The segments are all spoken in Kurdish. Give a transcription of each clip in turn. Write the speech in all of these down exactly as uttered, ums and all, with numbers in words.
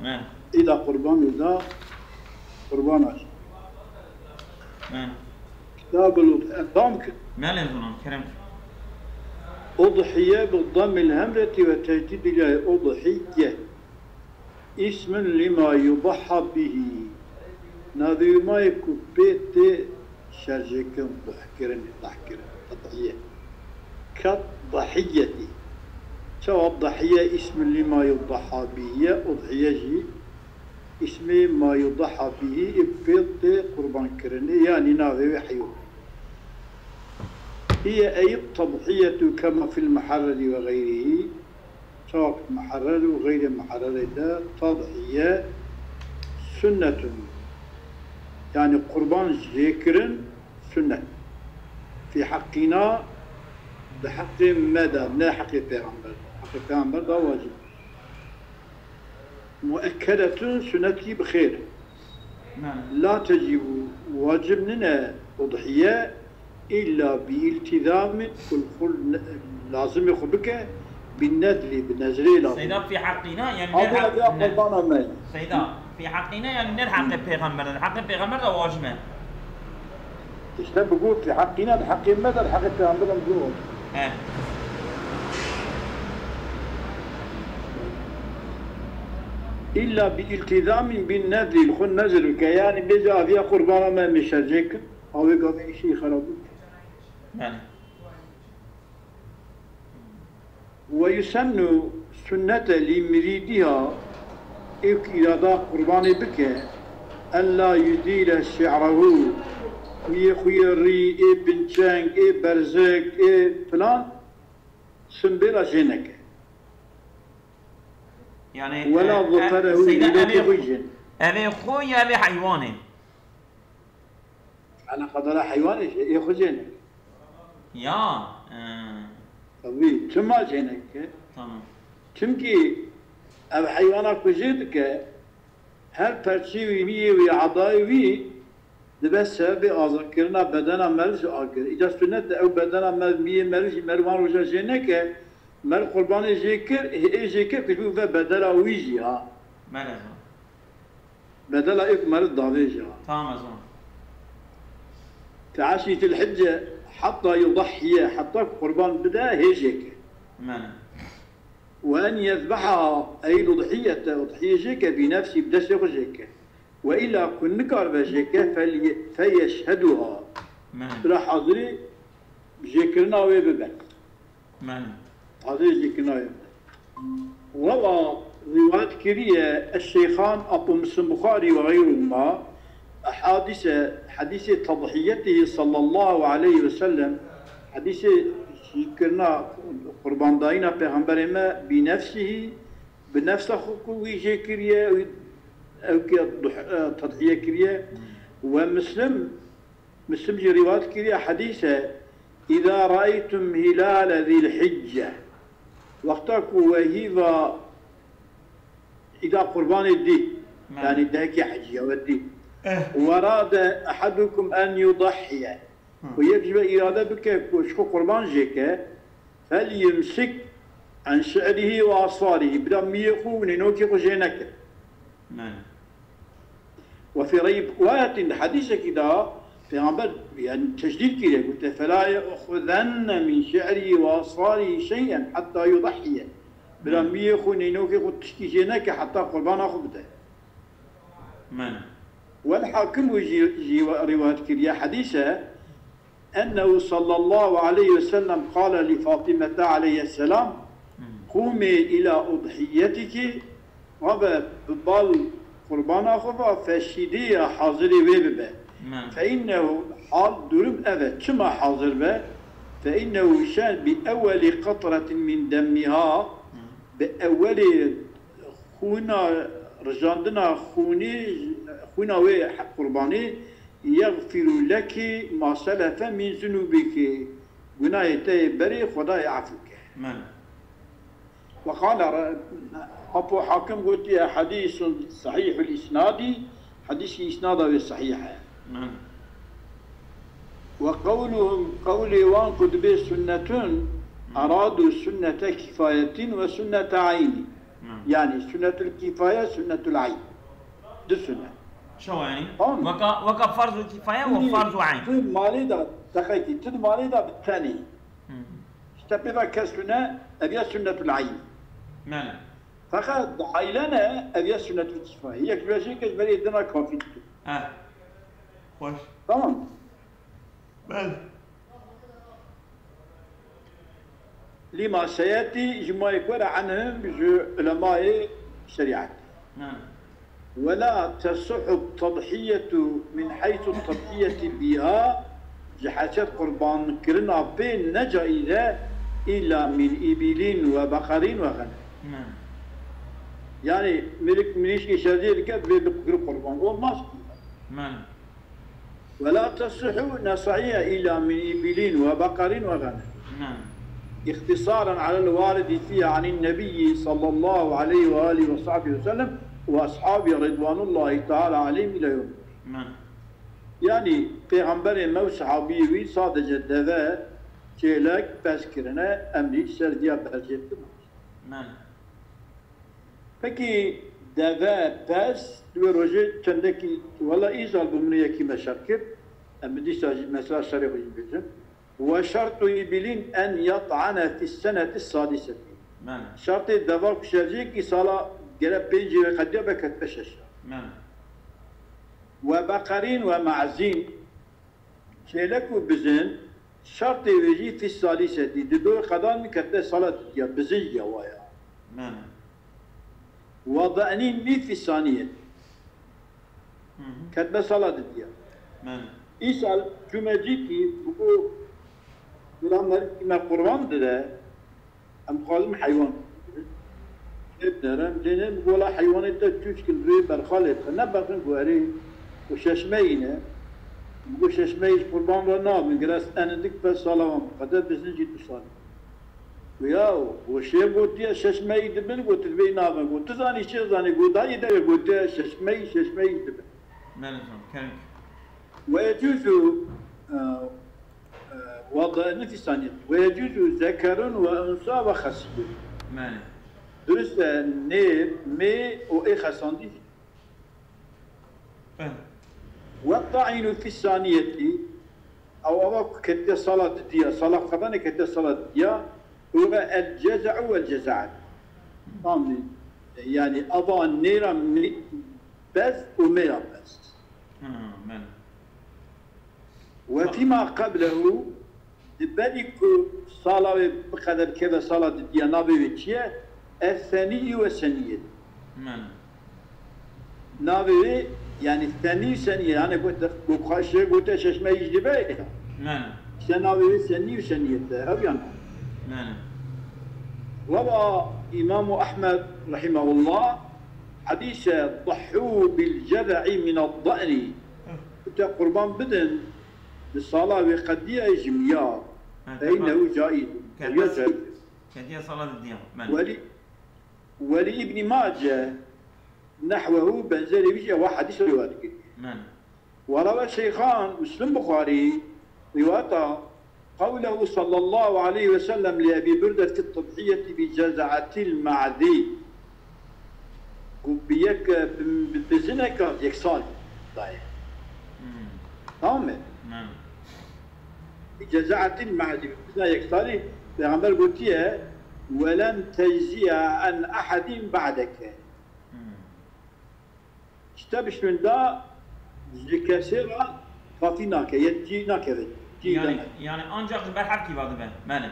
Me. Îda qurbanê da qurbana jî. Me. Kitabul Udhiye. Bam ki Melê ziman kerem. Udhiye bi dammil hemzeti ve tecdîdî lê udhiye. Îsmun lima yudahha bihî. Navê wî ma ye ku pê tê şerjêkirin, duhkirin, dahkirin. Udhiye. Ket dahiyetî. Çawa dahiye îsmun lima yudahha bihî ye, udhiye jî îsmê ma yudahha bihî ê pê tê qurbankirinê, yanî navê wê heywan. Hiye ey tedhiyetu kema fil muharreri ve xeyrihî. Çawa ki muharrer û xeyrê muharrerê de tedhiye sunnetun. Yanî qurban jêkirin sunnet. Fî heqîna, di heqê me de, ne heqê pêxember de. Heqê pêxember de wacib. Muekkedetun, sunnetî bi xêr. Me. La tecîbu, wacib nine udhiye îlla bi îltîzamî, ku li xwe lazimê xwe bike, bi nedrî, bi nezrê lazim. Seyda fî heqîna, yanî Abi ne abi ya qurbana me. Seyda fî heqîna, yanî ne heqê pêxember de. Heqê pêxember de wacib e. Îşte bi got fî heqîna, di heqê me de, di heqê pêxember de bi got. He. Îlla bi îltîzamî bi nedrî, li xwe nezr bike. Yanî bêje aviya qurbana me, me şerjê kir. Awê gavê îşî xerab bû. Belê. Ve yusennu, sunnete li mirîdiha, ê ku îrada qurbanê bike, en la yuzîle şe'rehu, miyê xwe yê rî, ê binçeng, ê berzek, ê filan, simbêla jê neke. Yanî Wela e, e, zufere û Seyda, hîlokê evê xwe xwe- jê. Evê xwe ya evê heywanê. Eleqedara heywanê jê, ê xwe jê neke. Ya. E, Tabii, çima jê neke? Tamam. Çimkî ev heywana ku jê dike, her perçî wî, miyê wî, edayê wî dibe sebebê azadkirina bedena meriv ji agir. Îca sunet de ew bedena meriv, miyê meriv jî meriv van roja jê neke, meriv qurbanê jê kir, hê ê jê kir ku ji bo ve bedela wî jî ha. Belê zan. Bedela ê ku meriv davê jî ha. Tamam zan. Teaşî Zilhicce heta yudahhiye, heta ku qurban bide, hê jê ke. Belê. Ve en yezbeha ey udhiyete, udhiye jê ke bi nefsî, bi destê xwe jê ke. Ve îla ku nikaribe jê ke, fel-, feyeşheduha. Belê. Bira hazirî jêkirina wê bibe. Belê. Hazirî jêkirina wê bibe. Rewa, rîwayet kiriye, eşşeyxan Abu Muslim Buxarî ve xeyrûhuma, ehadîse, hedîsê tedhiyetî sallallahu aleyhi ve sellem, hedîsê şîrkirina, qurbandayîna Pêxemberê me, bi nefsihî, bi nefsa xwe ku wî jê kiriye, wî, ew ke duh-, e, tedhiye kiriye. Ve Muslim, Muslim jî rîwayet kiriye, hedîse, "Îza raeytum hilale Zîlhicce." Wexta ku we hîva îda qurbanê dî, Me. Yanî dehekî hecî ya we dî. Eh. "Werade ehedukum en yudahhiye." Ku yek ji we îrade bike ku ji xwe qurban jê ke, "Fel yumsik en şe'rihi ve asfarîhi." Bira miyê xwe û nênokê xwe jê neke. Me. Ve fî riwayetin, di hedîsekî de Pêxember, yanî, teşdîd kiriye, gote, "Fela ye'xuzenne min şe'rihi ve asfarîhi şey'en hetta yudahhiye." Bira miyê xwe, nênokê xwe tiştî jê neke heta qurbana xwe bide. Me. Wel Hakim û jî, jî rîwayet kiriye, hedîse, ennehu sallallahu aleyhi ve sellem qale li Fatîmete aleyhisselam, "Qûmî ila udhiyetiki." Rabe bi bal qurbana xwe ve feşîdê ya hazirê wê bibe. Me. Fe innehu, hal, durum ev e. Çima hazir be? Fe innehu şen bi ewweli qetretin min demmiha, bi ewwelê xûna, rijandina xûnê, xûna wê qurbanê, "Yeğfiru leki ma selefe min zunubiki." Gunahê te yê berê Xwedayê efû ke. Me. Ve qala re-, Apo Hakim gotiye, "Hedîsun sahîhul îsnadî", hedîsî îsnada wê sahîh e. Me. Ve qewluhum, qewlê wan ku dibê sunnetun, eradu sunnete kifayetin ve sunnete eynî. Yani sünnetul kifaye, sünnetul ayn. Du sünnet. Çawa yani? Tamam mı? Weka, weka farz û kifaye û farz û ayn. Tu malê de, teqekî, tu malê de bi tenê. Hı. İşte pê ve kes tune, ev ya sünnetul ayn. Mele. Feqet aile ne, ev ya sünnetul kifaye. Yek ji wê jê kes berê dina kafî dikin. He. Xweş. Tamam. Bel. Lima seyetî ji mayê ku were anhum ji ulemayê şerîetê. He. Wela tesihhu tedhiyetu min heysu tedhiyeti biha, ji heyset qurbankirina pê ne caiz e, illa min ibilin ve beqerin ve ghanem. He. Yani mirik, mirîşkê şercê dike, divê bikir qurban. Olmaz ki. He. ولا تصح نصعية إلا من إبل وبقر وغنم. نعم. اختصارا على الوارد فيها عن النبي صلى الله عليه وآله وصحبه وسلم وأصحابه رضوان الله تعالى عليهم إلى يوم الدين. نعم. Yani Pêxemberê me û sahabiyê wî sadece deve, çêlek, pez kirine, emrî ser diya berjêtin. Na'am. Pekî deve, pez, di wê rojê çendekî, wela îsal bi min yekî me şer kir. Em bi dîsa jî mesela şerê xwe jî bêjin. Ve şertu îbilin en yat'ane fis seneti sadiseti. Belê. Şertê deva ku şerciyekî sala gere pêncî ve qediya be ketibe şeşa. Belê. Ve beqerin ve ma'zin. Çêlek û bizin, şertê wê jî fî salîsetî, di doyê qedan min ketbe sala didiya, bizin jî ya wa ya. Mene. Wa de'nîn mî fî saniyetî. Hı hı. Ketbe sala didiya. Mene. Îsal cumecîkî, bi ku bira merikî me qurban dide, Em dixwazin heywan lê binerin. Lê ne, gola heywanê te çûçkin rê berxalê te. Ne berxin ku erê û şeşmeyî ne. Go şeşmeyî ji qurban re nabin. Gere ez enindik pe sala wan biqede, bizin jî du sal. Go ya, go şê gotiye şeşmeyî dibin, go tu dibê nabin. Go tu zanî çi zanî, go dayê de gotiye şeşmeyî, şeşmeyî dibin. Belê, tamam, kerem. Ve yecuzu, e, e, ve de-, ne fî saniyet. Ve yecuzu zekerun ve unsa ve xesiyun. Belê. Dirust e, nêr, mê û ê xesandî jî. Belê. Ve ta'inu fî saniyetî, ew ava ku ketiye sala didiya, sala xedanê ketiye sala didiya, û ve el ceze'u vel ceze'et. Tamam. Yani ava nêra mê-, pez û mêra pez. Ha, belê. Ve fîma qeblehu, di berî ku sala wê biqede bikeve sala didiya, navê wê çi ye? Es-senî ve seniyet. Belê. Navê wê, yani senî û seniyet. Yani gote, gote, gote şeşme îş dibe ya. Belê. İşte navê wê senî û seniyet de. Ev yani. Belê. Reva İmamu Ahmed rahimahullah, hadîse dahû bil ceze'i mined da'ni. Hı. Te qurban bidin, bi sala wê qediye ji miya. Ha, feynehu caiz. Ketiye, ya caiz. Ketiye sala didiya. Belê. Welî, welî Îbnî Mace nehwehu, benzerê wî jî ewa hadîs rîwayet kiriye. Belê. Werawe Şeyxan Müslim Buxarî rîwayeta qewlehu sallallahu aleyhi ve sellem li Ebî Burde fi tedhiyeti bi cezaetil ma'zî. Û bi yek, bi, bi bizineka yek sal daye. Hmm. Tamam mı? Belê. Bi cezaetil ma'zî, bi bizina yek salî, Peyxember gotiye, "Ve len tecziye an ahadin ba'deke." Hmm. Ji te bişûnda ji kesê re kafî nake, yê cî nakeve, cî Yani, nake. Yani ancak ji ber hevkî ve dibe. Belê.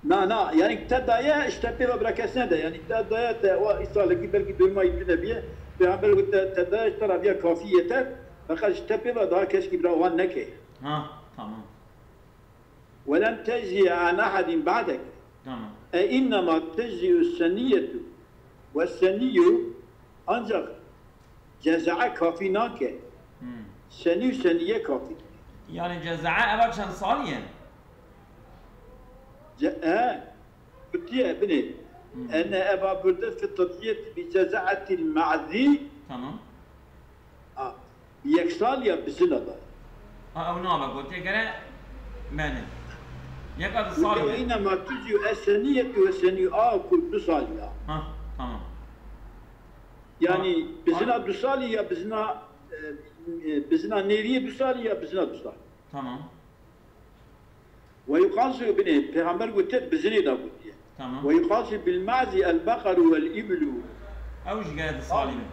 Na, na, yani te daye, ji te pê ve bira kes nede. Yani te daye, te o îsalekî belkî duruma yî tune biye. Peyxember got te, te daye, ji te re biya kafî yeter. Feqet ji te pê ve daha keşkî bira wan neke. Ha, tamam. Ve len tecziye an ahadin ba'dek. Tamam. E innema teczi'u seniyyetu. Ve seniyyu, ancak cezae kafî nake. Hmm. Senî û senîye kafî. Yani cezae eva çend salî ye? Ce-, e, gotiye, binê. Hmm. Ene Eba Burde fi tedhiyeti bi cezaetil ma'zî. Tamam. A, yek sal ya bizina da. Ha, ew nabe gotiye gere mene. Yeka di sal Ve be. Innema teczi'u es-seniyyetu ve senî a ku du sal ya. Ha, tamam. Yani bizina du salî ya bizina, e, e, bizina nêriyê du salî ya bizina du salî. Tamam. Ve yuqasu, binê, Pêxember gote, bizinê de gotiye. Tamam. Ve yuqasu bil ma'zi el baqaru vel iblu. Ew jî gere di salî be.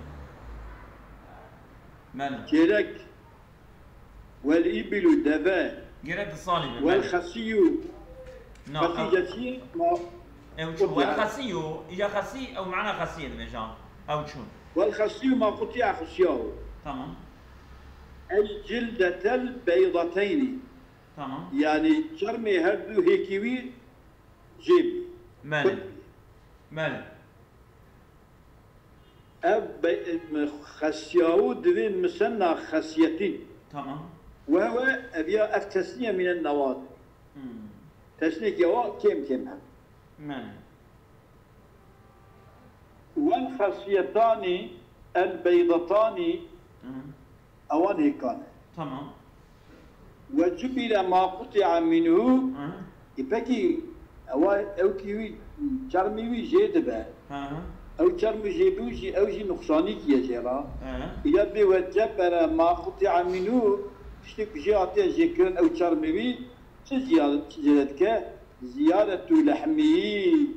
Belê. Çêlek. Vel ibilu, deve. Gere di salî be. Vel xesiyu. Na, xesî ew- geçî ma. Ew çû. Vel xesiyu, îja xesî, ew mana xesiyê dibêja. Ew çû. Vel xesiyu ma quti'a xisiyahu. Tamam. El cildetel beydateyni. Tamam. Yani çermê her du hêkî wî jê bî. Belê. Belê. Ev be-, xesyawu divê misenna xesiyetîn. Tamam. Wehwe ev ya ev tesniye mîne newad. Hmm. Tesniyek ya wa kêm kêm hem. Belê. Wen xesiyetanî el beydatanî. Hı. Ewan hêkan e. Tamam. Ve cubile ma quti'a minhu. Hı. E pekî ewa ew kî wî çermî wî jê dibe. Hı hı. Ew çermî jê bû jî ew jî nuqsanîkî ye jê re. Hı. Îla bê ve cebere ma quti'a minhu, tiştek jê hatiye jê kirin ew çermê wî çi ziyade, çi zêde dike? Ziyadetu lehmî.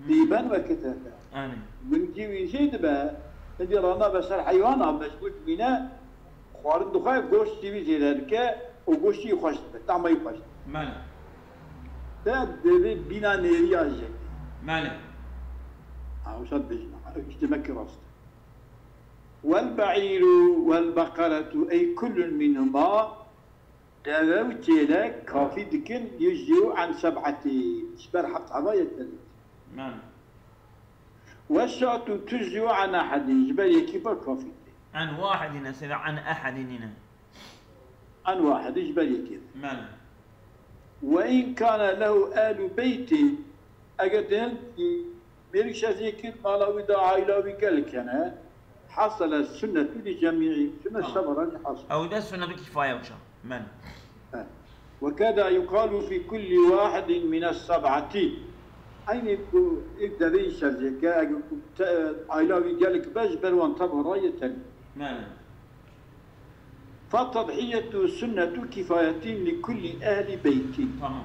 Dîben wekit heke. Anî. Gundkî wî jê dibe, hindî rana be ser heywana, mecbûr dibîne, xwarin dixwe, goştî wî zêde dike û goştî wî xweş dibe, tama wî xweş dibe. Mele. Te divê bîna nêriya jê. Mele. Ha, wisa dibêjin, ew tiştê me ki rast e. Wel be'îru wel beqeretu ey kullun minhuma. Deve û çêlek kafî dikin, yujzi'u an seb'etî, ji ber heft heva yeterî. Mem. Weşşatu tujzi'u an ehedî, ji ber yekî ve kafî tê. An wahidî ne, sêve an ehedî nîne. An wahidî ji ber yekî ve. Mem. Ve in kâne lehu ehlu beyti, eger dihil mêrik şezî kir, mala wî de aîla wî gelek hene, hasele sünnetu li cemî'î. Sünnet Tamam. Sevaran jî hasil. Ew de sünnetu kifaye wisa. Men. He. Ve keda yuqalu fî kulli wahidin mine seb'ati. Eynî ku ilk devê şezî ke, eger ku te, aîla wî gelek be, ji ber wan teva ra yeterî. Men. Fetedhiyetu sünnetu kifayetin li kulli ehli beytin. Tamam.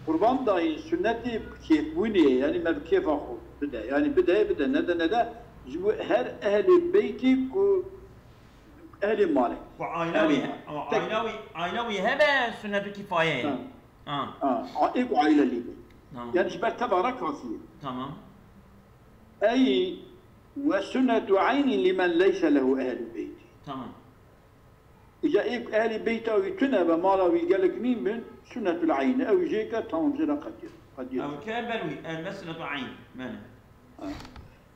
Qurban dayî sünnetê kêfbûnê ye, yani me bi kêfa xwe bide. Yani bide, bide, nede, nede, ji bo her ehlê beytê ku ehlê malê. Ku aîla wî, Ehlê malê. Tek- aîla wî, aîla wî hebe sünnetu kifaye ye. Ha. Ha. Ha, a, ê ku aîle lî be. Tamam. Yani ji ber teva re kafî ye. Tamam. Ey ve sünnetu eynin limen leyse lehu ehlu beyti. Tamam. Îca ê ku ehlî beyta wî tune be, mala wî gelek nîn bin, sünnetul eyn e. Ew jê ke tamam jê re qediye. Qediye. Ew ke ber wî, el mesletu eyn. Mene. Ha.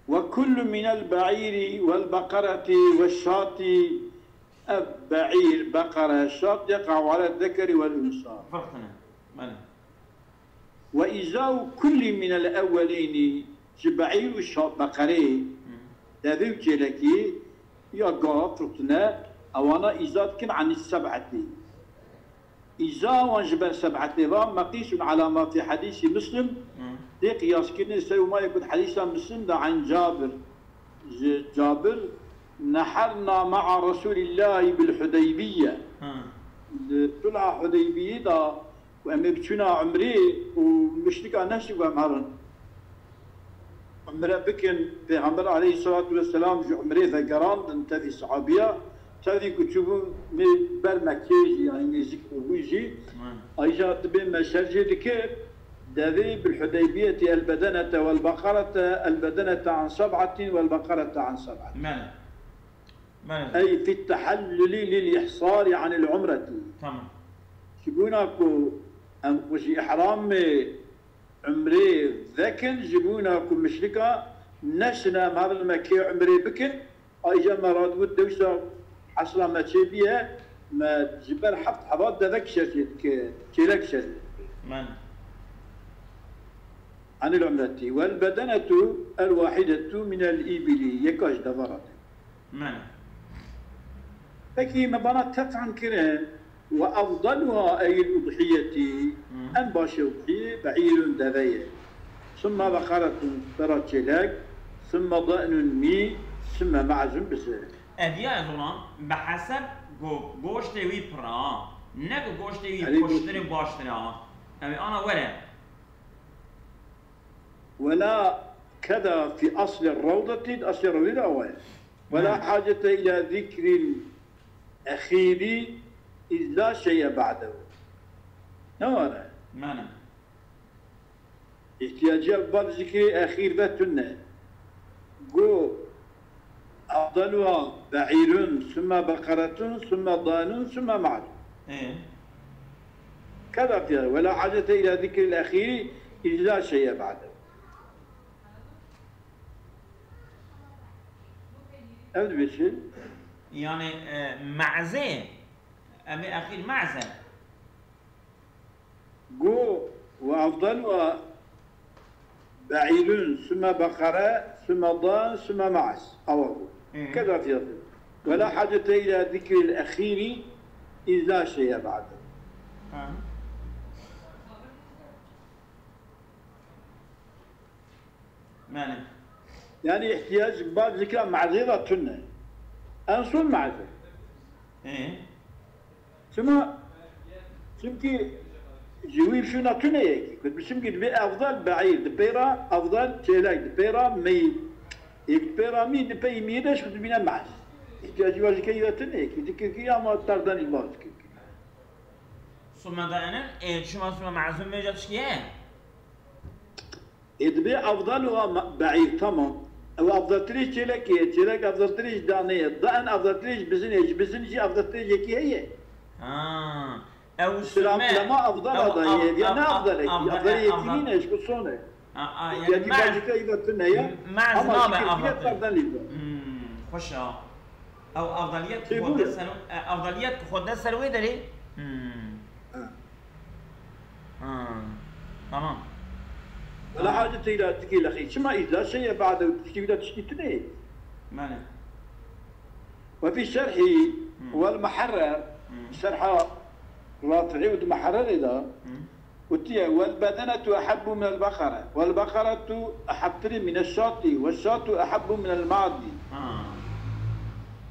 Ve kullu minel be'îrî vel beqereti ve şati, ev be'îr, beqere, şat, yeqa'u ale zekeri vel unsa. Ferq tune. Mene. Ve îzau kullî minel ewwelînî, ji be'îr û şa-, beqerê, Hı. devê û çêlekî ya gav, firtine, ewana îza dikin anî seb'etî. Îza wan ji ber seb'etê va, meqîsun ala ma fî hedîsî Muslim, Hı. tê qiyas kirinê ser wê ma yê ku di hedîsa Muslim de an Cabir, ji Cabir, neherna ma'a Resulîllahî bil Hudeybiye. Hı. Di sulha Hudeybiyê de Û em ê biçûna umrê û muşrika neşî ku em herin umre bikin. Pêxember aleyhisselatu vesselam ji umrê vegerandin tevî sahabiya. Tevî ku çûbû mê ber Mekkê jî, yani nêzik bûbû jî. Hı. Ayja dibê me şer jê dikir, devê bil Hudeybiyeti el bedenete vel beqarete, el bedenete an seb'atin vel beqarete an seb'atin. Mene. Mene. Ey fit tehelluli lil ihsari anil umreti. Tamam. Ji bona ku em xwe ji ihramê umrê vekin, ji bona ku muşrika neşine em herin Mekkê umrê bikin, ayja me radibû dewsa hesla me çêbiye, me ji ber heft heva devek şer jê dike, çêlek şer jê dike. Mene. Anil umreti. Vel bedenetu el wahidetu minel ibili. Yeka ji deva re tê. Mene. Pekî me bana te fehm kirin, ve efdaluha eyl udhiyetî, Hı. en başê udhiyê be'îrun deve ye. Sümme beqaretun, sera çêlek, sümme de'nun mî, Sümme ma'zun bi se. Ev ya ez olan bi heseb go-, goştê wî pir a. Ne ku goştê wî Erê, piştir ê baştir a. Ev ana were. Ve la keda fi asli ravdeti, asli ravdeti awa ye. Ve la Hı. hacete ila zikril ehiri iz la şeye ba'dehu. Ne var? Mane. İhtiyacı bab zikri ehir ve tünne. Go afdaluha ba'irun, sümme bakaratun, sümme danun, sümme ma'z. E. Keda fiha. Ve la hacete ila zikril ehiri iz la şeye ba'dehu. Ev dibêjin. Yani e, ma'ze. Em ê exîr ma'ze. Go ve afdaluha ba'irun, sümme bakare, sümme dan, sümme ma'z. Awa go. Hı. Keda fiha. Ve la hacete ila zikril ehiri iz la şeye ba'dehu. Ha. Mane. Yani ihtiyac bab zikra ma'ze ve tünne. En son ma'ze. E. Çima? Çünkü ji wî şuna tune yekî. Kut bisim ki dibê afdal ba'ir, di peyra afdal çêlek, di peyra meyî. Ê di peyra mî, di pey mî de şu dibîne ma'z. İhtiyacı var zikra tune yekî. Dikir ki ama tardan ilmaz dikir ki. Sümme daenen, e, çima sümme ma'zun meca tişkiye? Ê dibê afdal û ma-, be'îr, tamam. Ew afdaltirî çêlekê ye, çêlek afdaltirî ji danê ye. Daen afdaltirî ji bizin ye, ji bizin jî afdaltirî yekî heye. Ha. Ew Silam sümme. lema afdal Ew adayê ye, af-, ya ne af-, afdal ekî, afdal, afdalê yekî afdal. Nîne, ji ku sone. A, a, Ya yani dî ma'z, bacîka îva tune ye, ma'z ama nabe ji kî afdal. tardan lîva. Hmm, xweş a. Ew afdaliyet Şey xwe bu. De ser, e, afdaliyet xwe de ser wê derê. Hmm. Ha. Ha. Tamam. Wela hacet îla tikî lexî. Çima îla şey ye ba'de û tiştî wî de tiştî tune ye. Mane. Ve fî şerhî vel muharrer, şerha Rafi'î û di muharrerê de gotiye, vel bedenetu ehebbu minel bakare, vel bakaretu ehebtirî mine şatî, ve şatu ehebbu minel ma'dî. Ha.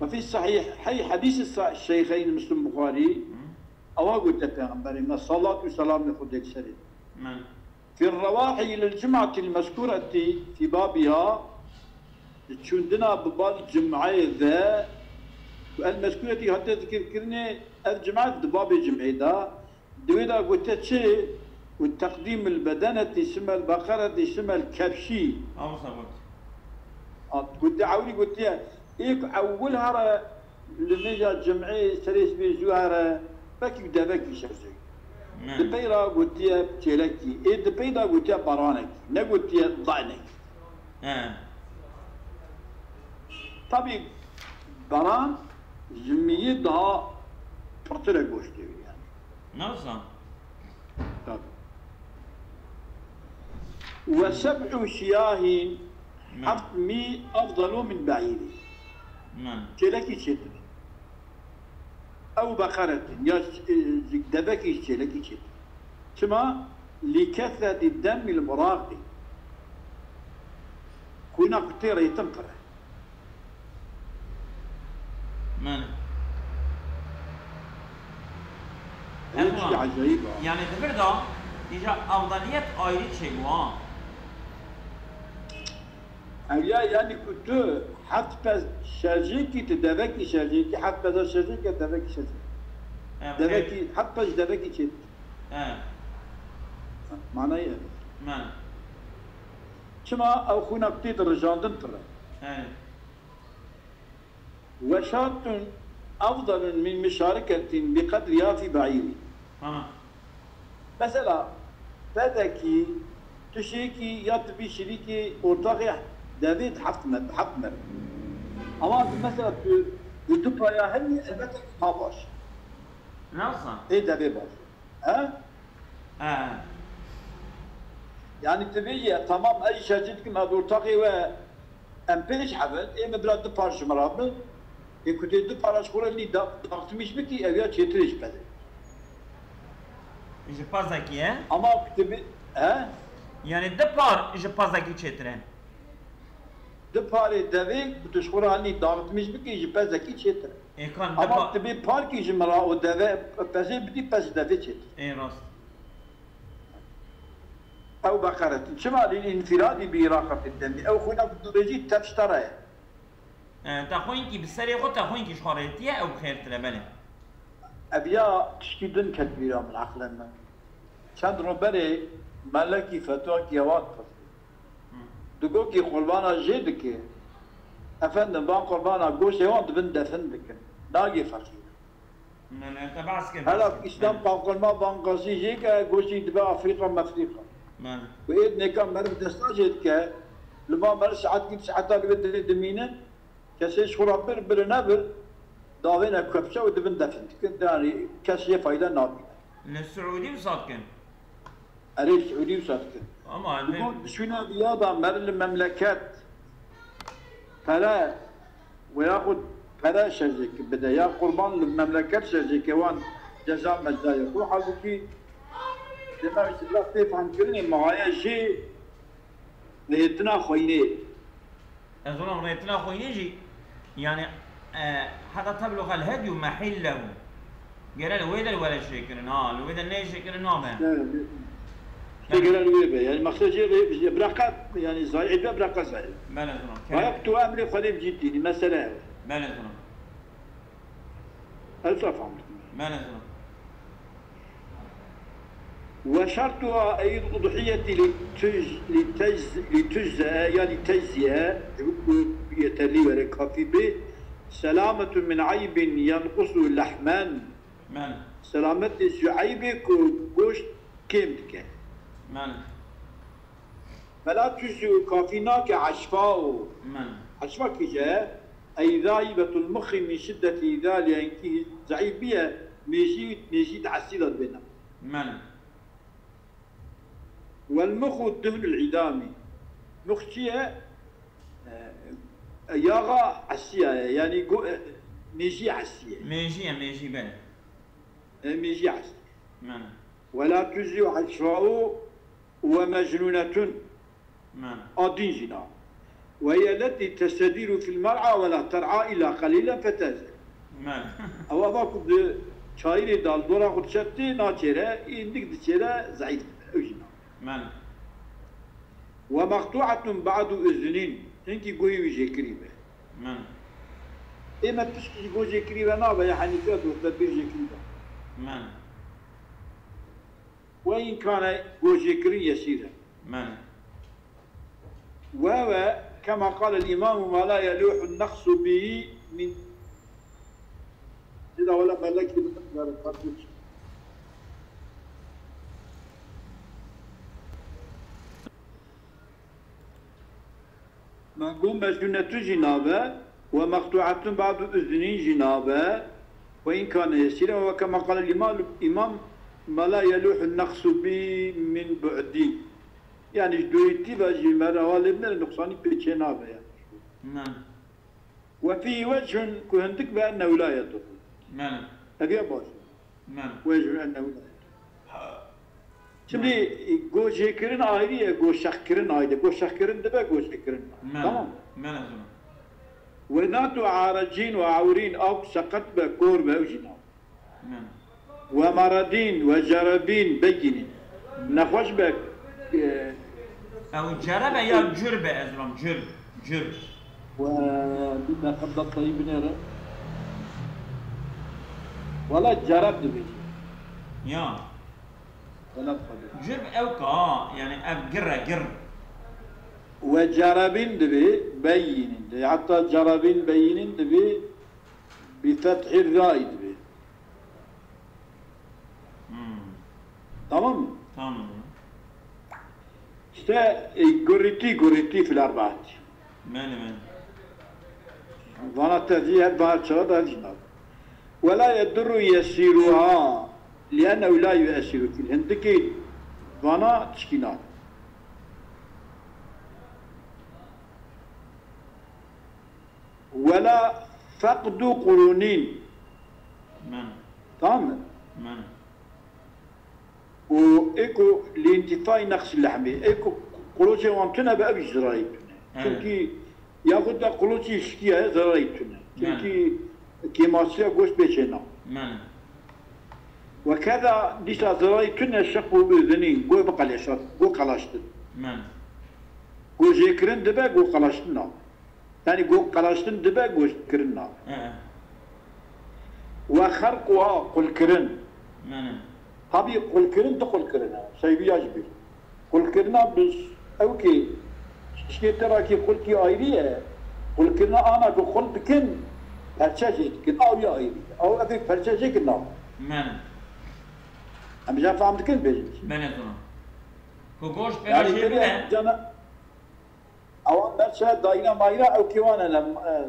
Ve fî sahîhey hedîsî sa-, şeyxeyn Müslim Buxarî, ewa gote Peyxemberê me, salat û selamê Xwedê li serê. Mane. Fi rewahî lil cum'atil mezkûretî fî babiha, çûndina bi bal cum'eyê de, ku el mezkûretî hate zikirkirinê, ev cum'e di babê cum'ê de, di wê de gote çi? Û teqdîmil bedenetî simel beqeretî simel kebşî. Ew sabot. Hat gote ewilî gotiye, ê ku ewil here li mêja cum'ê serê sibê zû here, wekî devekî şerjek. Di pey re gotiye çêlekî, ê di pey de gotiye baranekî, ne gotiye danekî. He. Tabî baran ji miyê daha pirtir e goştê wî yani. Ne wisa? Tabii. Ve seb'u şiyahîn, Ne. Heft mî efdalu min be'îrî. Ne. Çêlekî çêtir. Ew beqeretin, ya, e, devekî çêlekî çêtir. Çima? Li kesreti demil muraqî. Kuna ku tê rêtin pir e. Mane. Ew tiştî ecayîb e. Yani di vir de, îja afdaliyet ayrî çêbû ha. Ev ya, yani ku tu heft pez şerjêkî, tu devekî şerjêkî, heft peza şerjêkî, devekî şerjêkî. Evet. Devekî, heft pez devekî çêtir. Evet. Manayê ev. Mane. Çima ew xûna ku tê dirijandin pir e. Evet. Ve şatun afdalun min mişariketin bi qedriha fî be'îrî. Tamam. Mesela, pezekî, tişekî ya tu bî şirîkê ortaxê devê di heft me-, heft merivî. Ama tu mesela tu, tu du paya hemî elbette ki ha baş. Nasıl? Ê devê baş. He? He. Yani tu bêjî, tamam, ez şercî dikim, ez ortaxê we em pênc hev in, ê min bira du par ji min re bin, ê ku tê du para ji xwe re lî da-, daqtimîş bikî, ev ya çêtirê ji pezê. Ji pezekî ye? Ama tu bê-, he? Yani du par ji pezekî çêtir e. Du parê devê ku tu ji xwe re anî dagitmîş bikî, ji pezekî çêtir e. Ê, kan, Ama dipa- tu bê parkî ji min re û deve, pezê bidî, pez ji devê çêtir. Ê, rast. Ew beqeretin. Çima lîl înfiradî bi îraqetî demî? Ew xwîna ku tu bêjî tev ji te re ye. E, te xwînkî bi serê xwe, te xwînkî ji xwe rêtiye, ew bi xêrtir e, belê. Ev ya tişkî din ket bîra min, eqlên min. Çend ro berê melekî fetwakî hewa dixist. Digokî qurbana jê dike. Efendim, van qurbana goştê wan dibin defin dikin. Nagê feqîr. Ne, ne, te behs kir, Hela behs kir. Îslam Belê. Qanqurma van qazî jê ke goştî dibe Afrîqa mefrîqa. Belê. Û êd nêka meriv desta jê dike. Li van meriv saet gît saeta li wê dilê dimînin. Kesê ji xwe re bir, bir nebir. Davêne kepçe û dibin defin dikin. Yani kes jê fayda nabîne. Li Siûdî wisa dikin? Erê, Siûdî wisa dikin. Ama Digo, ne- şûna viya da meriv li memleket pere veyaxud pere şerjêkî bide ya qurban li memleket şerjêkê wan ceza mecdayê xwe. Halbûkî dema ji bila tê fehmkirinê maye jî rêtina xwînê. Ez ona rêtina xwînê jî, yani, e, heta tebluğel hedyu mehillehu. Gere li wê de li were jêkirin, ha, li wê de neyê jêkirin nabe. Evet. Belê. Gere li wê be. Yani, maqsed jê rê-, biraqa, yani, zayî be, biraqa zayî. Belê, zina. Ayak tu emrê Xwedê bi ciddi, mesele ev. Belê, zina. Ez zaf fehmdikim. Belê, zina. وشرطها أي الأضحية لتج-، لتجز-، لتجزئ، يعني تجزئ، yeterli were, kafî bê, سلامة من عيب ينقص لحما. Belê. Selametê ji eybê ku goşt kêm dike. Belê. Fela tujzi û kafî nake eşfa û Belê. Eşfa kîje, ey zaybetul muxi min şiddeti îzaliye, enkî zeîf biye, mêjî, mêjî di esî de dibêne. Belê. Wel muxu duhnul îdamî. Mux çi ye? E, yaxa esiya ye, yani go-, e, mêjî esiye. Mêjî ye, mêjî, belê. E, mêjî esiye. Belê. Wela tujzi eşfa'u ومجنونة. Belê. A din jî na. وهي التي تستدير في المرعى ولا ترعى إلا قليلا فتزهق. Belê. Ew ava ku di çayirê de li dora xwe diçeptê, naçêre, ê hindik diçêre, zeîf dibe. Ew jî na. Belê. ومقطوعة بعض أذن. Hinkî guhê wî jêkirî be. Belê. Ê me pişkî ji guh jêkirî ve nabe, ya henîke doste bir jêkirî be. Belê. وإن كان guhjêkirin yesîr e. Belê. وهو كما قال الإمام ما لا يلوح النقص به من. Zira wela melekî bi miqdar kartûç. Me got mecnûnetûn jî nabe, we meqtûetûn ba'du uznîn jî nabe, we înkane yesîre, we kema qale îmam, îmam, ma la yelûhu neqsu bî min bu'dî. Yani ji dûrîtî ve jî me re hewa lê binêre, nuqsanî pê çê nabe yani. Belê. Ve fîhî vechun, ku hindik be ennehu la yedurru. Belê. Ev ya baş. Belê. Vechun ennehu la yedurru. Şimdi, e, goşekirin ayrı ye, goşekkirin ayrı. Goşekkirin dibe goşekirin. Belê. Tamam mı? Belê, zûna. Ve zatu aracin ve avrin, av seqet be, kor be, ew jî na. Belê. Ve maradin ve cerabin beyinin. Nexweş be, e, Ew cerebe ya cür be, ez dilam, cür, cür. Ve bir dakika da sayı binere. Valla cerab dibêje. Ya. Valla tabii. Cür ew ka, yani ev gir e, gir. Ve cerabin dibe, beyinin dibe. Hatta cerabin beyinin dibe, bi fethir ray dibe. Hmm. Tamam mı? Tamam. İşte, e, gurriti, gurriti fil arbaat. Belê, belê. Vana tevcî her bahar çağı da hevjî nav. Ve la yedurru yesiruha, li'ennehu la yu'essiru fil. Hindikî vana tişkî nav. Wela feqdu qurûnîn. Belê. Tamam mı? Belê. Û ê ku li întîfayî neqsî lehmî, ê ku qurûçê wan tune be, ev jî zirarî tune. Evet. Çunkî Yaxud da qulûçî şikiye, zirarî tune. Mene. Çimkî kêmasîya goş pê çêna. Mene. Wekeda dîsa zirarî tune şeq û zinî, go biqeleşat, go qelaştin. Mene. Go jêkirin dibe, go qelaştin nabe. Yanî go qelaştin dibe, go jêkirin nabe. He. We xerq û a qulkirin. Mene. Tabî qulkirin, du qulkirin e. Seybiya ji bîr. Qulkirina bi ewkê, şişkê te rakî qulkî ayrî ye. Qulkirina ana ku qul dikin, perçe jê dikin. Aw ya ayrî ye. Aw evê perçe jê kin nav. Mene. Em ja fam dikin bêjin. Mene zona. Ku goşt pêra Yani jê bile. Cana, Ewa merçe dayîna mayîna ew kêwan hene, e,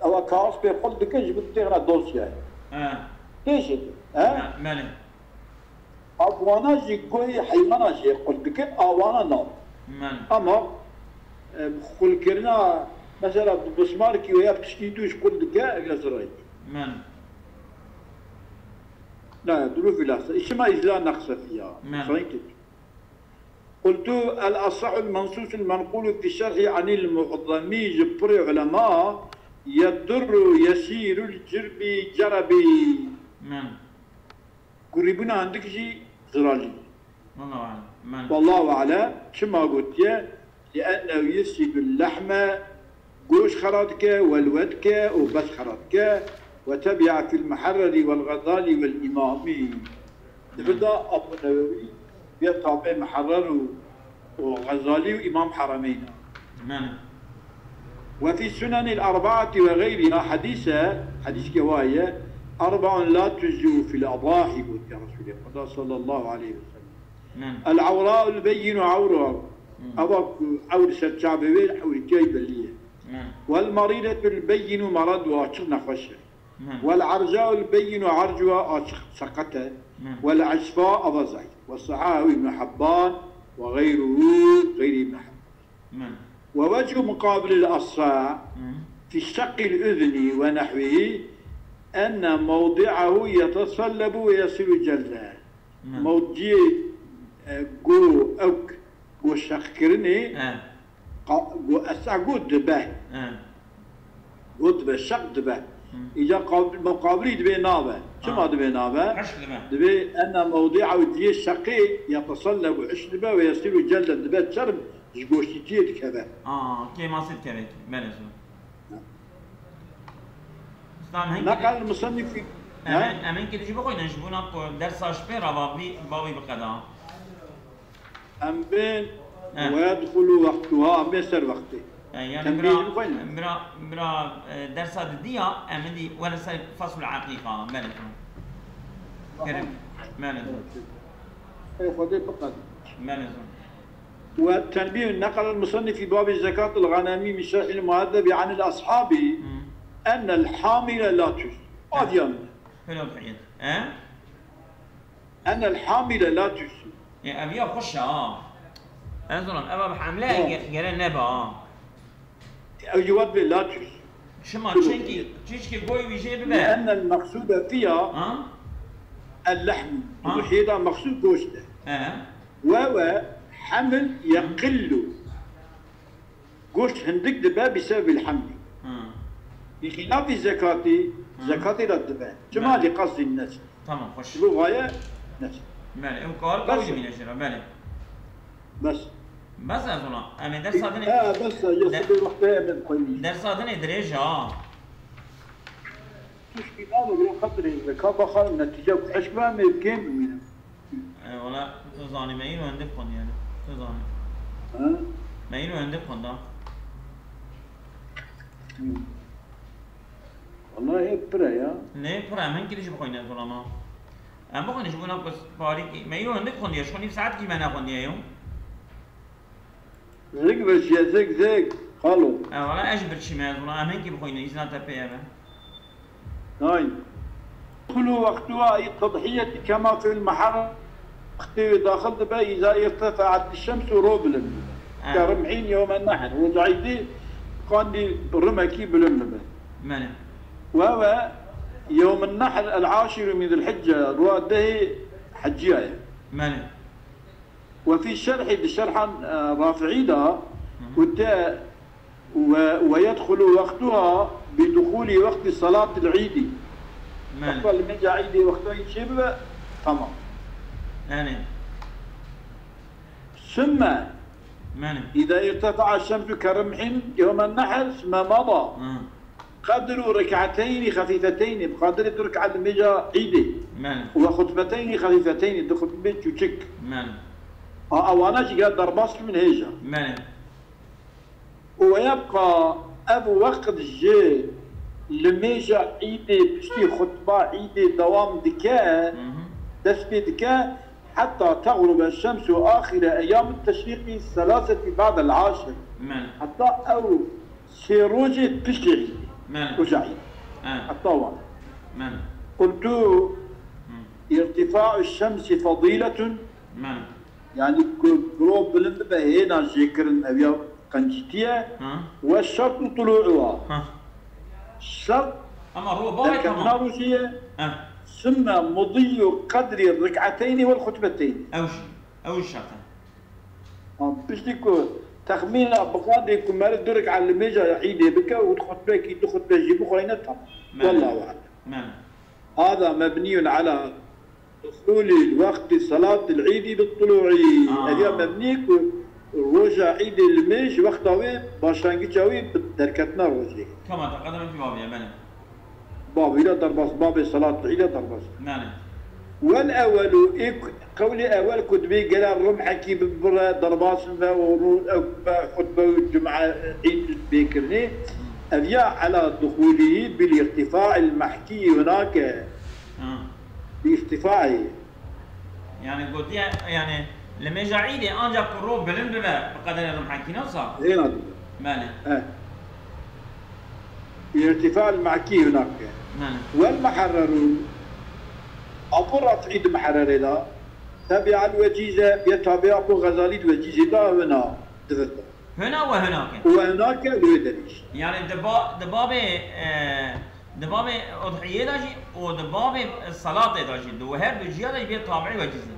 ewa kaos pê xul dikin ji bo têxine dosyayê. He. Tê jê, he? He, belê. A wana jî guhê heymana jê xul dikin, a wana na. Belê. Ama, e, xulkirina, mesela, bi bismarkî û ya piştî dû ji xul dike, ev ya zirayî. Belê. Ne, durû vilasa. Îşima îzla neqse fiya. Belê. Sayın Kek. قلت: الأصح المنصوص المنقول في الشرح عن المعظم, ji pirê ulema, يضر يسير الجرب جرب. Men. Gurîbûna hindik jî zirarî. Wallahu alem. Men. Wallahu alem. Çima gotiye? لأنه يفسد اللحم, goş xera dike, welwe dike û bes xera dike. وتبع في المحرر والغزالي والإمام. Di vir de Abu Newewî bê tabê Muherrer û, û Xezalî û Îmam Herameyn e. Mene. وفي السنن الأربعة وغيرها, hedîs e, hedîskê wa ye, أربع لا تجزئ في الأضاحي, gotiye Resûlê Xweda sallallahu aleyhi ve sellem. Mene. العوراء البين عورها, Hmm. Eva ku ewr ser çavê wê, ewrîtiyayî belî ye. Mene. والمريضة البين مرضها, açiq nexweş e. Mene. والعرجاء البين عرجها, açiq seqet e. Mene. والعصفاء, eva zayîf. وصححه ابن حبان وغيره, غير ابن حبان. Mene. ووجه مقابل الأصح Hmm. في شق الأذن ونحوه أن موضعه يتصلب ويصير جلدا. Mene. Mewdiyê, e, go, ewk, go şeqkirinê, He. qa-, go esa go dibe. He. Go dibe, şeq dibe. Hı. Îca qabil-, muqabilî dibê nabe. Çima Ha. dibê nabe? Hişk dibe. Dibê ena mewdîa û ciyê şeqê ya tesellebu hişk dibe ve yesîru celde dibe çerm ji goştîtiyê dikeve. Aa, kêmasê dikeve. Belê zor. Usta, em hingî Neqel musennifî. Em, He? em hingî dijî bixwînin ji bona ku dersa ji pê re va bî, bavî biqeda. Em bên Eh. Ve yedxulu wextuha, em bên ser wextê. Eh, yani Tembîh bira, jî bixwînin. Bira, bira, e, dersa didiya, em indi were ser feslul aqiqa, belê. Kerem, belê. Ey Xwedê biqedin. Belê. وتنبيه نقل المصنف في باب زكاة الغنم من شرح المهذب عن الأصحاب Hmm. أن الحامل لا تجزئ. Adiyan. Helal heyet. He? أن الحامل لا تجزئ. Ya, ev ya xweş e, ha. Ez zanim, ev bi hamle Ya. ge-, gere nebe, ha. Ew jî wet bê la tujzî. Çima? Çimkî, çimkî goy wî jê bibe. لأن المقصود فيها Ha? اللحم. Ha? Udhiyê de mexsûd goşt e. He. Ve ve heml yeqillu. Goşt hindik dibe bi sebebil hamlî. Hı. Bi xilafî zekatî, Hı. zekatê de dibe. Çima Belê. li qasdî neçe? Tamam, xweş. Ji bo vaye neçe. Belê, ew kar Bes. kawî mîne jê re, belê. Bes. Bes ez ona. Em ê dersa dinê. Ha, bes, ya De- sibê wextê em ê xweyî. Dersa dinê dirêj e, ha. Tişkî nabigire qedirê ve ka baxan netîce ku hişk be em ê kêm bimînin. E, wala, tu zanî me îro hindik xwend yani. Tu zanî. Ha? Me îro hindik xwenda. Hı. Wala hê pir e ya. Ne pir e, em hinkî dî jî bixwîne zolama. Em bixwîne ji bo na ku parîkî. Me îro hindik xwendiye, ji xwe nîv saetkî me nexwendiye yo. Zig birçiye, zig, zig. Xalo. E, wala ez jî birçî me, ez wala em hinkî bixwîne, îzna te pê ye be. Hay. Kulu wextuha î tedhiyetî kema fil meharem. Wextê wê daxil dibe, îza irtefeat şems û ro bilind. Ha. Ke rimhîn yewmen nehr. Roza îdî qandî rimekî bilind dibe. Mene. Ve ve yewmen nehr el aşiru min zilhicce. Roza dehê hecciya ye. Mene. Ve fî şerhî, di şerhan, e, Rafi'î de Hı hı. gote, و-، ويدخل وقتها بدخول وقت صلاة العيد. Mane. Wexta li mêja îdê wexta wî çê bibe, tamam. Mane. ثم Mane. إذا ارتفع الشمس كرمح يوم النحر ثم مضى Hı. قدر ركعتين خفيفتين, bi qadirê du rik'et li mêja îdê. Mane. وخطبتين خفيفتين, du xutbê çûçik. Mane. A, ewana jî gel derbas min hêja. Mane. ويبقى, ev wext jî li mêja îdê, piştî xutba îdê dewam dike, Hı hı. dest pê dike, حتى تغرب الشمس آخر أيام التشريق الثلاثة بعد العصر. Mane. Heta ew sê rojê piştî îdê. Mane. Roja îdê. He. Heta wan. Mane. قلت Hı. ارتفاع الشمس فضيلة. Mane. Yani ku roj bilind bibe hêna jêkirin ev ya qencîtî ye. Ha. والشرط طلوعها. Ha. Şert Ama roj bavê derketina tamam. rojê ye. Ha. ثم مضي قدر الركعتين والخطبتين. Ew jî, ew jî şert e. Ha, piştî ku texmîna bixwandê ku meriv du rik'et li mêja îdê bike û xutbekî du xutbe jî bixweyne tamam. Mane. Wallahu alem. Mane. هذا مبني على دخول وقت صلاة العيد بالطلوع. Aa. Ev ya mebnî ku roja îdê li mêj wexta wê, başlangiça wî bi derketina rojê. Tamam, te qedemekî babiye, belê. Bab îla derbas, babê salat îla derbas. Belê. Wel ewelu, ê ku-, qewlê ewel ku dibê gere rumhekî bibire derbas be û rû-, ew be xutbe û cuma îd bê kirinê, Hı. ev ya ala duxulî bil irtifa'il mahkî hunake. Ha. Bi îstîfayê. Yani gotiye, yani li mêja îdê ancak ku rû bilind bibe bi qederê rimhekî, ne wisa? Hêna dibe. Belê. He. Bi îrtîfa el mahkî hunak. Belê. Wel muharreru. Apo Rafî di Muharrerê de. Tebi'el Vecîze, bê tabi'a Apo Xezalî di Vecîzê de huna divir de. Huna we hunake. Û we hunake li wê derê jî. Yani di ba-, di babê, e, di babê udhiyê de jî û di babê salatê de jî, di her du ciya de jî bê tabi'î Vecîzê.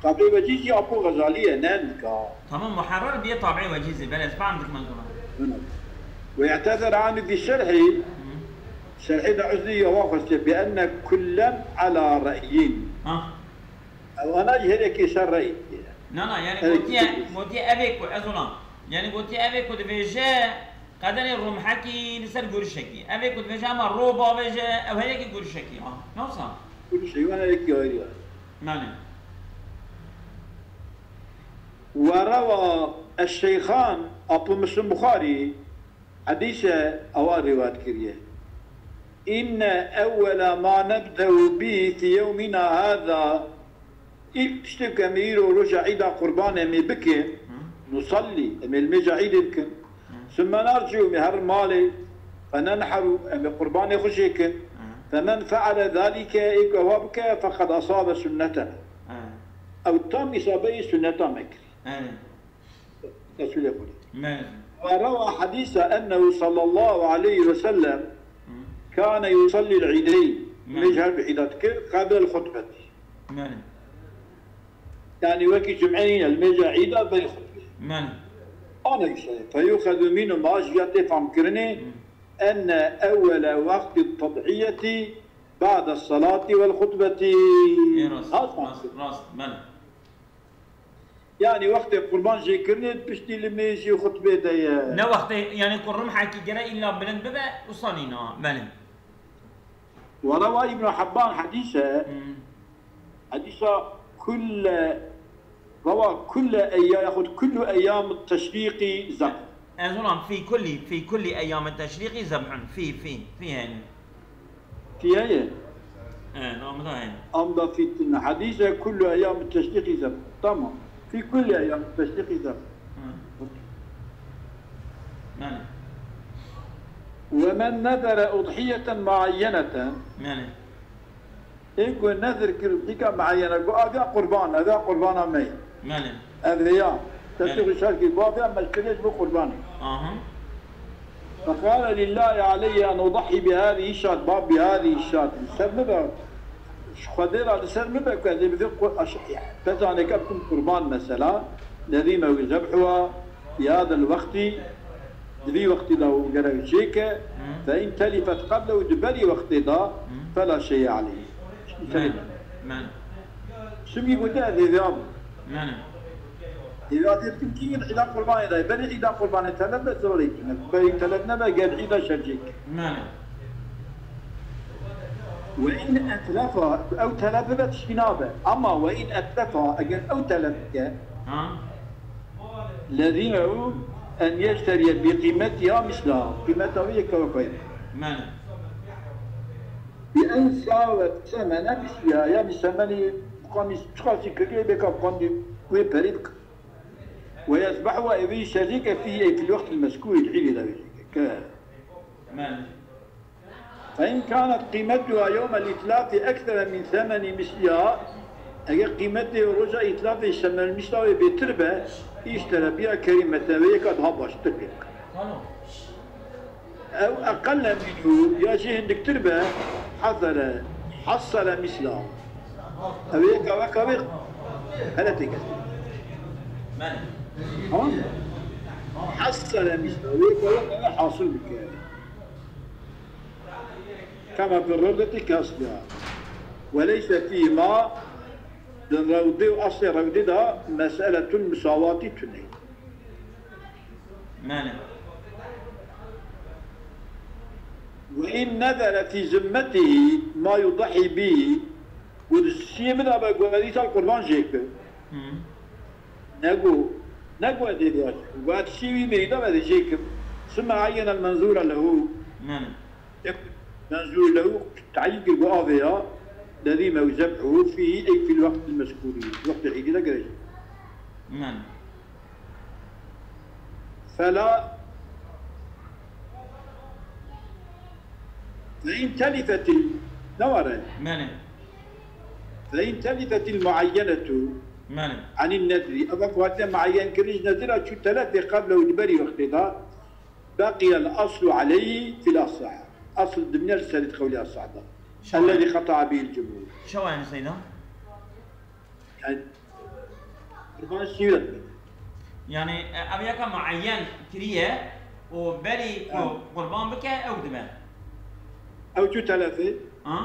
Tabi'î Vecîz jî Apo Xezalî ye, ne endika. Tamam, Muharrer bê tabi'î Vecîzê, belê, ez fehm dikim ez ona. Huna. Ve i'tezere anhu fi şerhî, Hı. şerhê de uzrî ya wa xwestiye, bi enne kullen ala re'yin. Ha. Ew ana jî her yekê ser rey. Na, na, yani Her gotiye, yekê. Gotiye evê ku, ez ona. Yani gotiye evê ku dibêje qederê rumhekî li ser gurişekî. Evê ku dibêje ema ro bavêje, ew her yekî gurişekî. Ha, ne wisa? Gurişekî, wan her yekî ayrı ayrı. Mane. Ve rewa eşşeyxan, Apo Muslim Buxarî, Hedîse ewa rîwayet kiriye. Înne ewwela ma nebde'u bî fî yewmîna hâzâ, îlk tiştê ku em ê îro roja îda qurban em ê bikin, Hı. nusallî, em ê li mêja îdê bikin. Hı. Sümme nerci'u, em ê herin malê, fenenheru, em ê qurbanê xwe jêkin. Hı. Femen fe'ale zalike, ê ku ewa bike, feqed asabe sunnetena. Hı. Ew tam îsabeyê sunneta me kirî. Hı. Resulê Xwedê. Me. Ve rewa hedîsa ennehu sallallahu aleyhi ve sellem Hı. kâne yusallî l-îdeyn. Me. Mêj her du îda dikir, qeblel xutbetî. Me. Yani wekî cum'e nîne, li mêja îda berî xutbê. Me. Ana işte, feyuxezu mînhu, ma ji ya tê famkirinê, Hı. enne ewwele waqtî tedhiyetî ba'de salati vel xutbetî. Ê rast, Hat rast, famkirin. Rast, belê. Yani wextê qurban jêkirinê piştî li mêjî xutbê de ye. Ne wextê, yani ku rimhekî gere îlla bilind bibe, wisa nîne, belê. Ve rewa Îbn Hibban hedîse, Hmm. hedîsa kulle, rewa kulle eyya-, yaxud kullu eyyam teşrîqî zeb. Ez ona fî kullî, fî kullî eyyam teşrîqî zebhun, fî, fî, fî yani. Tiye ye. Evet, amda yani. Amda fî tine. Hedîse kullu eyyam teşrîqî zeb. Tamam. Fî kulli eyyam teşrîqî zeb. Hı. Yani. Ve men nedere udhiyeten muayyeneten. Yani. Ê ku nezir kir dîka muayyene, ku aviya qurban, aviya qurbana me. Yani. Ev ya. Te Evet. tu şer kir, bu aviya me kiriye ji bo qurbanê. Aha. Feqale lillahi aleyye en udahî bi hâzî şat, ba bi hâzî şat. Li ser min be, ji Xwedê re li ser min be ku ez ê bi vê qu-, aş-, pezaneke bikim qurban mesela. Nezîme wî zebhuha, fi hâzel wextî, Di vî wextî de û gerek jêke, Hı. fe in telifet qeblehu, di berî wextê de, Hı. fela şey'e aleyh. Îşte Men. Men. Çimkî gote ez ê vê abim. Men. Ê vê abim kim kî îda qurbanê de, berî îda qurbanê telef be, zor ê kine. Berî telef nebe, gel îda şercêk. Men. Ve in etlefa, ew telef be tişkî nabe. Ama ve in etlefa, eger ew telef bike, Ha. Lezimehu en yeşteriye bi qîmetiha misla. Qîmeta wê yek wekayê. Men. Bi en sawet semene misliha. Ya bi semenî, qamîs, çiqasî kirî bêka qandî wê perî bik. Ve yezbehuha, ê wî şerîke fîhî, ey fil wextil mezkûrî, di hîlê de wê şerîke. Ke. Men. Fe in kânet qîmetuha yewmel îtlafî eksere min semeni misliha, eger qîmetê roja îtlafê semen misla wê bêtir be, îştere biha kerîmete, wê yeka daha baştir pê bike. Ew eqelle minhu, ya jî hindiktir be, hazere, hassale misla. Ew yeka weka wê hele têke. Men. Tamam mı? Hassale misla, wê yeka weka wê hasil bike. Kema fi rewdeti kesliha. Ve leyse fîhîma, di rewdê û eslê rewdê de meseletun musawatî tune. Mane. Ve in nezere fî zimmetihî ma yudahî bî, û di siyê min de be, got, ez îsal qurban jê kim. Hı. Nego, nego ez ê vêya jê kim. Got, ez siyê wî meyda be, ez ê jê kim. Sümme eyyene el menzûre lehu. Mane. Menzûr lehu tayîn kir, got, avêya, lezîme û zeb'uhu fîhî, ey fîl wextil mezkûrî, wextê îdî de girêj. Men. Fela, fe in telifetil, ne ware? Men. Fe in telifetil muayyenetu Men. Anil nedri. Eva ku hatiye muayyen kiriş nezira çû telefê qeblehu, di berî wextê de, Beqiyel aslu aleyhi fil asah. Asl dimîne li serî di qewlê asah de. Şewa. Ellezî qeta'a bihil cumhur. Şewa yani Seyda? Yani, qurban şîret be. Yani, e, ev yeka muayyen kiriye û berî ku Evet. qurban bike ew dibe. Ew çû telefê. Ha?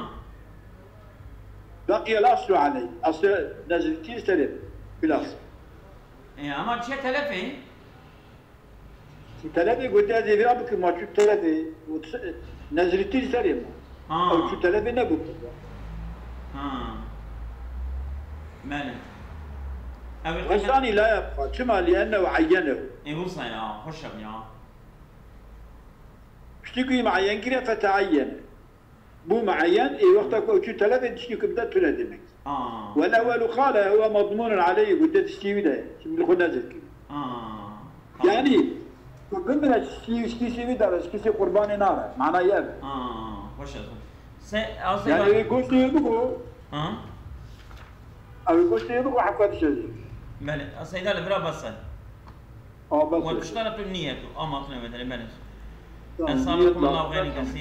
Beqiyel aslu aleyh. Aslı nezrîtî serê. Fil asah. E, ama çi telefê? Çû telefê, gotiye ez ê vira bikim, ma çû telefê, û t-, nezrîtî li serê ma. Ha. Ew çû telefê nebû. Ha. Belê. Ew ê Westanî la yebqa. Çima? Li ennehu eyyenehu. Ê wisa ya, xweş e ya. Piştî ku yî muayyen kiriye, feteeyyene. Bû muayyen, ê wexta ku ew çû telefê, tiştî ku bide tune demek. Aa. Wel ewwelu qale huwe madmûnun aleyhi, gote tiştî wî de ye. Şimdi xwe nezir kir. Aa. Tamam. Yani, ku bimire tiştî, tiştî wî de be, tiştî qurbanê nare. Manayê ev e. Aa, xweş e. Se, a, se Yani, bak. Ew goştê wî bixwe. Ha? Ew goştê wî bixwe, heta tiştî. Belê, a, Seyda li vira bes e. Aa, bes Wa e. Kiştara tu niye tu, ama tu ne bedele, belê. Tamam, Ez sağlık niyet kuluna var. Xeyrî kesî.